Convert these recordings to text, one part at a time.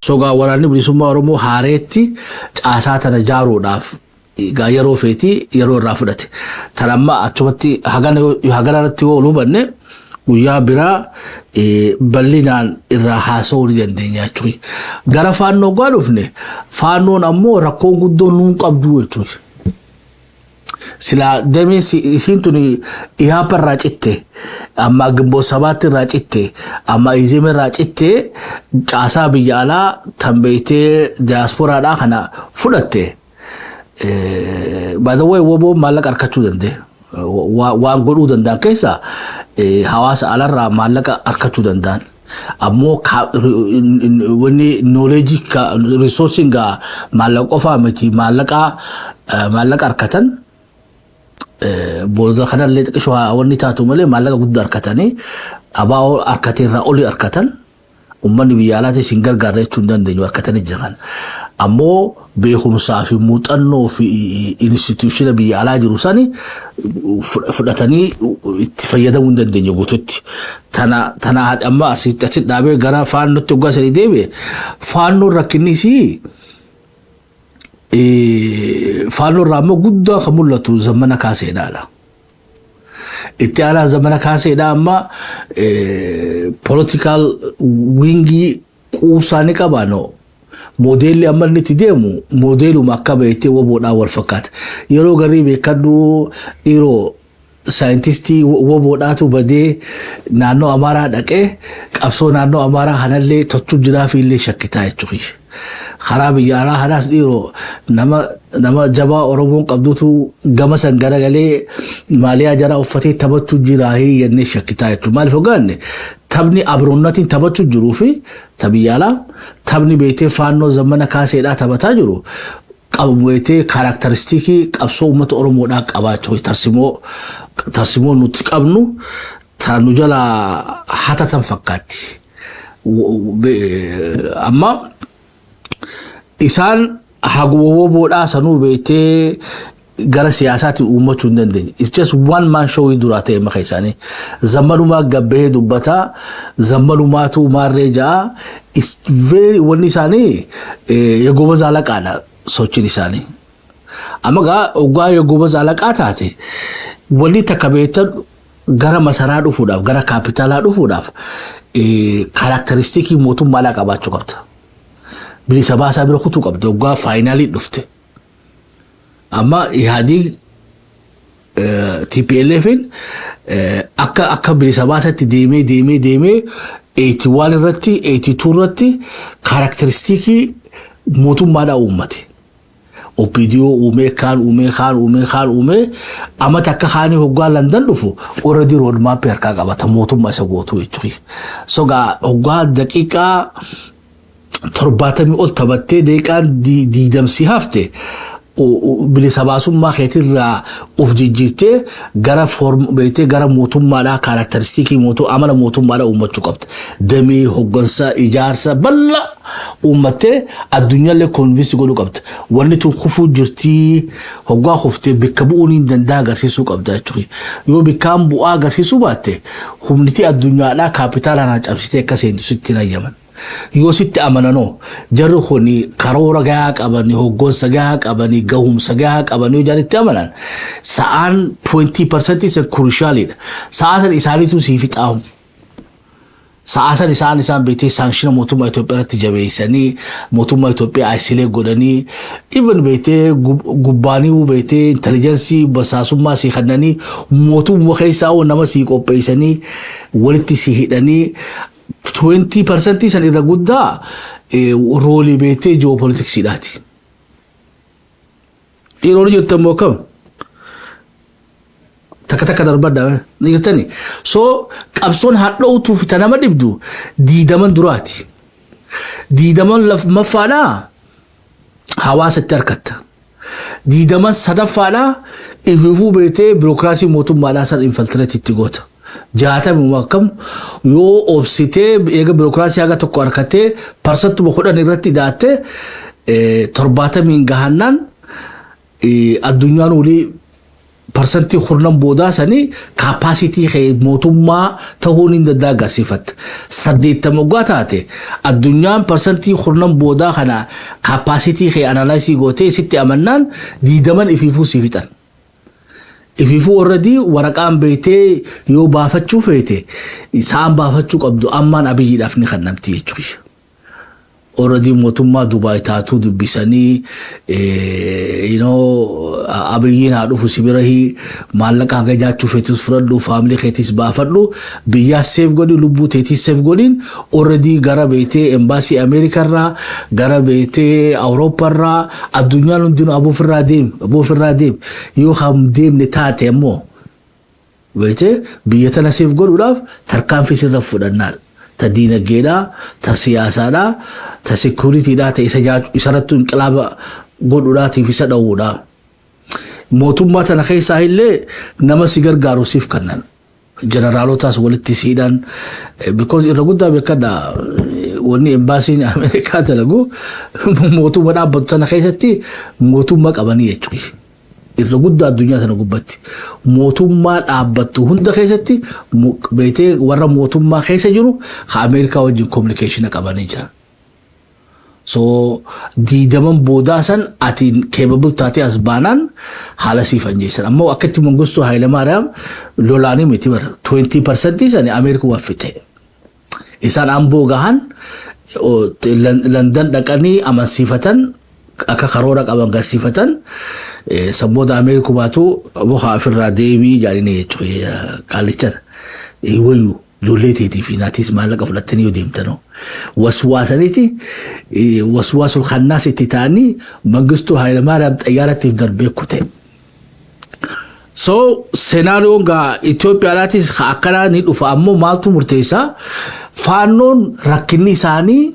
Sogaa Waraanni Bilisummaa Oromoo haareetti caasaa tana jaaruudhaaf gaa yeroo feetii yeroo irraa fudhate. Tan amma achumatti hagana irratti yoo hubanne, guyyaa biraa bal'inaan irraa haasa'uu ni dandeenya jechuudha. Gara Faannoo gaa dhufne, Faannoon ammoo rakkoon guddoon nuun qabdu jechuudha. Silaa dameen isiin tuni Ihaapa irraa citte, amma Gimboot Sabaatti irraa citte, amma Izema irraa citte, caasaa biyya alaa tan beektee diyaasporaadhaa kana fudhatte. By the way, WBOn maallaqa harkachuu danda'e. Waan godhuu danda'an keessaa hawaasa alarraa maallaqa harkachuu danda'an. Ammoo wanni knowledge resourceiin gaa maallaqa qofaa miti, maallaqa harkatan booda kanallee xiqqishoo wanni taatu malee maallaqa guddaa harkatanii abaa'oo harkatee irraa olii harkatan. Uummanni biyya alaatis hin gargaarre jechuu hin dandeenyu, harkatanii jiran. Ammoo beekumsaa fi muuxannoo fi institutiona biyya alaa jiru sani fudhatanii itti fayyadamuu hin dandeenye guututti. Tana amma asitti dhaabee gara Faannootti waggaa 3 deebi'e. Faannoon rakkinni isii Faannoo irraa ammoo guddaa kan mul'atu Zammana Kaaseedhaadha. Itti aanaa Zamana Kaaseedha amma political wingii quubsaa ni qabaanoo. Moodeelli amma inni itti deemu moodeeluma akka beektee WBOdhaan wal fakkaata. Yeroo garii beekadhu dhiiroo, saayintistii WBOdhaatu badee naannoo Amaaraa dhaqee qabsoo naannoo Amaaraa kanallee tochuu jiraa fi illee shakkitaa jechuudha. Karaa biyya alaa kanaas dhiiroo nama jabaa Oromoon qabdutu gama san garagalee maaliyaa jaraa uffatee taphachuu jiraa jennee shakkitaa jechuudha. Maaliif hoggaanne, taphni abroonnatiin taphachuu jiruu fi biyya alaa taphni beektee Faannoo Zamana Kaaseedhaa taphataa jiru qabu beektee characteristicii qabsoo uummata Oromoodhaa qabaachuu tarsimoo nuti qabnu ta nu jala hatatan fakkaatti. Amma isaan haguma WBOdhaa sanuu beektee gara siyaasaatiin uummachuu hin dandeenye. It's just one man show duraa ta'e maka isaanii. Zammanumaa gabbahee dubbataa, zammanumaatu maarree ja'a. It's very wanni isaanii የጎበዝ አለቃdha sochiin isaanii. Amma gaa oggaa የጎበዝ አለቃ taate, wanni takka beektan gara masaraa dhufuudhaaf, gara kaapitaalaa dhufuudhaaf characteristicii mootummaadhaa qabaachuu qabda. Bilisa baasaa bira kutuu qabda oggaa finalii dhufte. Amma Ihaadiig TPLFin akka bilisa baasatti deemee deemee deemee 81 irratti, 82 irratti characteristicii mootummaadhaa uummate. OPDO uumee, kaan uumee, kaan uumee, kaan uumee, amma takka kaanii hoggaa Landan dhufu already roadmapii harkaa qabata mootummaa isa gootu jechuudha. So gaa hoggaa daqiiqaa 70 ol taphattee daqiiqaan 20 hafte, bilisa baasummaa keetirraa of jijjiirtee gara form beektee gara mootummaadhaa characteristicii mootuu amala mootummaadhaa uummachuu qabda. Damee hoggansa ijaarsa bal'aa uummattee addunyaallee convince godhuu qabda. Wanni tun kufuu jirtii, hoggaa kuftee bakka bu'uun hin danda'a agarsiisuu qabda jechuudha. Yoo bikkaan bu'aa agarsiisuu baatte, humniti addunyaadhaa kaapitaalaan cabsitee akka seentu sitti hin hayyaman. Yoo sitti amananoo, jarri kun karoora gahaa qabanii, hoggansa gahaa qabanii, gahumsa gahaa qabanii yoo jaalitti amanan, sa'aan 20% isa crucialidha. Sa'aa san isaaniitu sii fixaahu. Sa'aa san isaan beektee sanctiona mootummaa Itoophiyaa irratti jabeessanii, mootummaa Itoophiyaa isolate godhanii, even beektee gubbaanii beektee intelligence basaasummaa sii kennanii, mootummaa keessaa nama sii qopheessanii, walitti sii hidhanii, 20% san irra guddaa roleii beektee geopoliticsiidhaati. Dhiironni jirtan moo akkam? Takka takka darbadhaa ni jirtani. So qabsoon hadhootuu fi ta nama dhibdu 20n duraati. 20n lammaffaadhaa hawaasatti harkatta. 20n sadaffaadhaa ifiifuu beektee birookiraasii mootummaadhaa san infiltrate itti goota. 60 akkam yoo obsitee eega birookiraasii haga tokko harkattee parsantuma 10 irratti hidhaattee 70n gahannaan addunyaan walii Parsantii 10 boodaa sanii capacity kee mootummaa ta'uun hin danda'a agarsiifatta. 80 waggaa taate, addunyaan parsantii 10 boodaa kana capacity kee analyze gootee sitti amannaan, 20n ifiifuu si fixan. Ifiifuu already waraqaan beektee yoo baafachuu feete, isaan baafachuu qabdu ammaan Abiyyiidhaaf ni kennamti jechuudha. Already mootummaa Dubaay taatuu dubbisanii, Abiyyiin haa dhufu si bira, maallaqa hanga nyaachuu feetis fudhadhu, family keetis baafadhu, biyyaa save godhi, lubbuu teetis save godhin. Already gara beektee embaasii Ameerikarraa, gara beektee Awurooppaarraa, addunyaan hundinuu abuufirraa deem, abuufirraa deem. Yoo ham deemne taate ammoo, beektee biyya tana save godhuudhaaf tarkaanfii sirra fudhannaadha. Ta diinagdeedhaa, ta siyaasaadhaa, ta securitydhaa, ta isa isarratti inqilaaba godhuudhaatiif isa dhowwuudha. Mootummaa tana keessaa illee nama si gargaaru siif kennan. Jeneraalotaas walitti siidhaan, because irra guddaa beekadha, wanni embaasiin Ameerikaa dalagu mootummaa dhaabbatu tana keessatti mootummaa qabanii jechuudha. Irra guddaa addunyaa tana gubbatti mootummaa dhaabbattu hunda keessatti beetee warra mootummaa keessa jiru ka Ameerikaa wajjin communication qabanii jira. So 20n boodaa san ati capable taatee as baanaan haala siif anjeessan. Ammoo akkatti Mangistuu Hayilamaariyaam lolaanii miti bara, 20% sani Ameerikaa fixe. Isaan Amboo gahan, Landan dhaqanii amansiifatan, akka karoora qaban garsiifatan. Sammooda Ameerikumaatu boha ofirraa deemii jedhanii jechuudha qaallichan. Wayyuu ijoollee teetii fi naatis maallaqa fudhattanii yoo deemtanoo. Waswaasaniiti, waswaasul khannaas itti ta'anii Mangistuu Hayilamaariyaam xayyaarattiif darbee kute. So scenarioon gaa Itoophiyaadhaatis akkanaa ni dhufa. Ammoo maaltu murteessaa? Faannoon rakkinni isaanii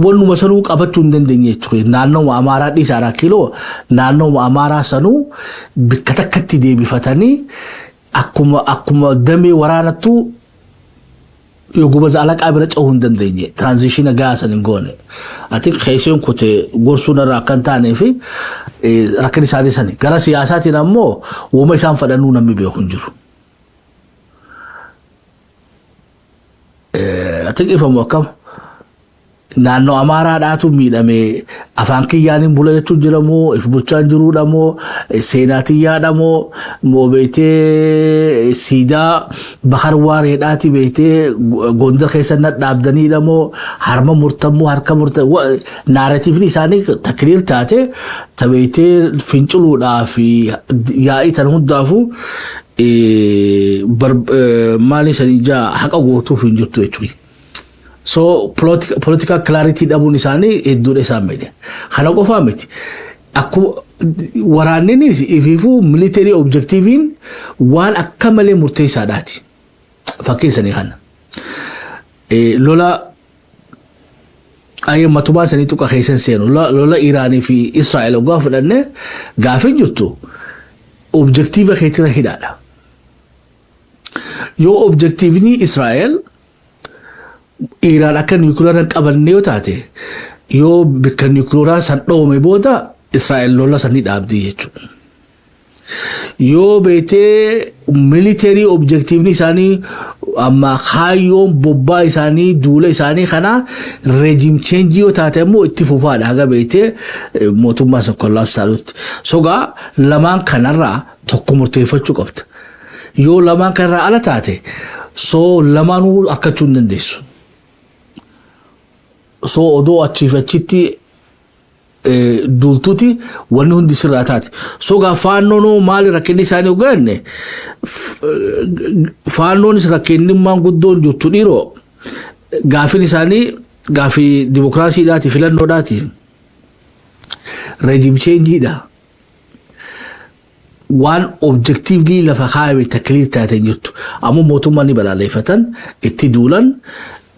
wannuma sanuu qabachuu hin dandeenye jechuudha. Naannoo Amaaraa dhiisaa kiiloo, naannoo Amaaraa sanuu bikka takkatti deebifatanii akkuma damee waraanattuu yoo gubaza alaqaa bira cehuu hin dandeenye, transition gahaa san hin goone. Ati keesseen kute gorsuun irraa akka hin taanee fi rakkin isaanii sani. Gara siyaasaatiin ammoo uuma isaan fadhannuu namni beeku hin jiru. Ati ifamu akkam? Naannoo Amaaraadhaatu miidhame, afaan kiyyaan hin bula jechuun jira moo, if bulchaan jiruudha moo, seenaa tiyyaadha moo, moo beektee siidaa Bakar Waareedhaati beektee Gondar keessa na dhaabdaniidha moo, harma murtan moo, harka murtan, narrativeni isaanii takriir taate ta beektee finciluudhaa fi yaa'ii tan hundaafuu maali sanii jaa haqa gootuuf hin jirtu jechuudha. So political clarity dhabuun isaanii hedduudha isaan miidhe. Kana qofaa miti. Akkuma waraanninis ifiifuu military objectiveiin waan akka malee murteessaadhaati. Fakkeessanii kana. Lola ayyee matumaan sanii tuqa keessan seenu, lola Iraanii fi Israa'el hoggaa fudhanne, gaafin jirtu objective keetira hidhaadha. Yoo objectiveni Israa'el Iraan akka nuclear hin qabanne yoo taate, yoo bikka nuclear san dhoome booda Israa'el lola san ni dhaabdi jechuudha. Yoo beetee military objectiveni isaanii amma kaayyoon bobbaa isaanii, duula isaanii kana regime change yoo taate immoo itti fufaadha haga beetee mootummaa san collapse taalutti. Sogaa lamaan kanarraa tokko murteeffachuu qabda. Yoo lamaan kanarraa ala taate, so lamaanuu akkachuu hin dandeessu. So odoo achiif achitti duultuuti wanni hundi sirraa taate. So gaa Faannoon maali rakkinni isaanii hogganne? Faannoonis rakkinnimmaan guddoon jirtu dhiiroo, gaafin isaanii gaafii dimokiraasiidhaati, filannoodhaati. Regime changeiidha. Waan objectively lafa kaayame takliir taate hin jirtu. Ammoo mootummaan ni balaaleffatan, itti duulan.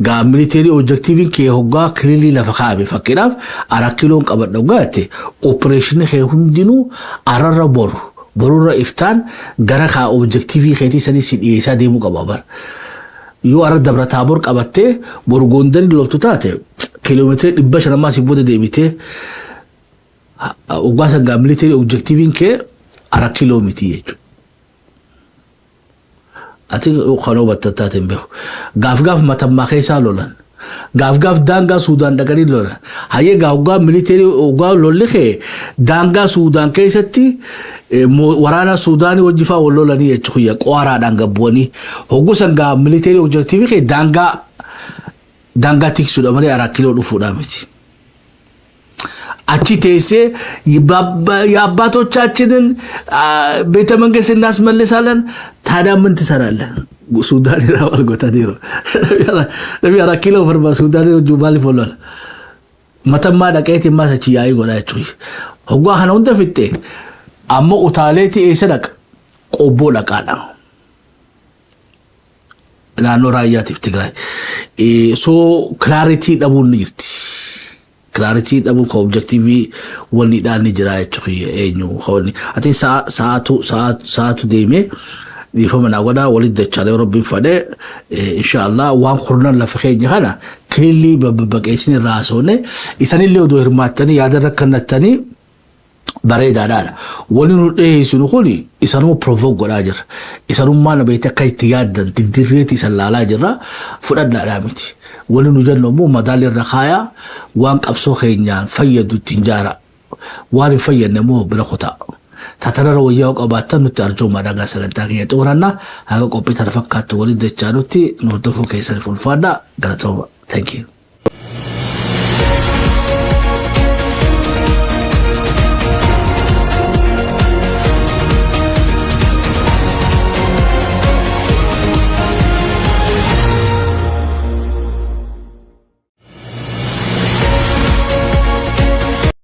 Gaa military objectiveiin kee hoggaa clearly lafa kaa'ame, fakkiidhaaf Arat Kiiloon qabadha hoggaa jette, operationni kee hundinuu ararra boru borurra iftaan gara kaa objective keetii sanii si dhiyeessaa deemuu qaba bara. Yoo arra Dabra Taabor qabattee boru Gondarii loltu taate, kiiloomeetira 500 ammaa si booda deebitee Hoggaa sangaa military objectiviin kee 4 Kiiloo miti jechuudha. Ati kan hubatta taate hin beeku. Gaaf gaaf Matammaa keessaa lolan. Gaaf gaaf daangaa Suudaan dhaqanii lolan. Hayyee, gaa hoggaa military hoggaa lolli kee daangaa Suudaan keessatti waraana Suudaanii wajji fa'aa wal lolanii jechuudha, qoraadhaan gabbu'anii. Hogguu san gaa military objective kee daangaa tiksuudha malee 4 Kiiloo dhufuudha miti. Achi teessee የአባቶቻችንን ቤተ መንግስት እናስመልሳለን። ታዲያ ምን ትሰራለህ? ሱዳን maal gootaniiru? Namni 4 Kiiloo farma Suudaanii wajjin maaliif wal lola? Matammaa dhaqeeti ammaas achi yaa'ii godhaa jechuudha. Hoggaa kana hunda fixxee amma utaaleeti eessa dhaqa? Qobboo dhaqaadha. Naannoo Raayyaatiif Tigraay. So clarity dhabuun ni jirti. Clarity dhabuun ka objective wanniidhaan ni jira jechuudha, eenyu wanni. Ati sa'aatu deemee, dhiifama naa godhaa. Walitti dachaalee Rabbiin fadhee, insha Allah, waan kurnan lafa keenya kana clearly babbaqeessini irraa haasofne, isanillee odoo hirmaattanii yaada irra kennattanii bareedaadhaadha. Wanni nu dhiyeessinu kun isanuma provoke godhaa jira. Isanummaa na beekte akka itti yaaddan diddirreetti isan laalaa jirra, fudhadhaadhaa miti. Wanni nu jennu immoo madaalli irra kaayaa, waan qabsoo keenyaan fayyadu ittiin jaara. Waan hin fayyadne immoo bira kutaa. Tatanarra wayyaa qabaattan nutti arjoomaa dhagaa. Sagantaa keenya xumurannaa haga qophii tana fakkaattu waliin dachaa nutti nu hordofuu keessaniif ulfaadhaa, galatooma. Thank you.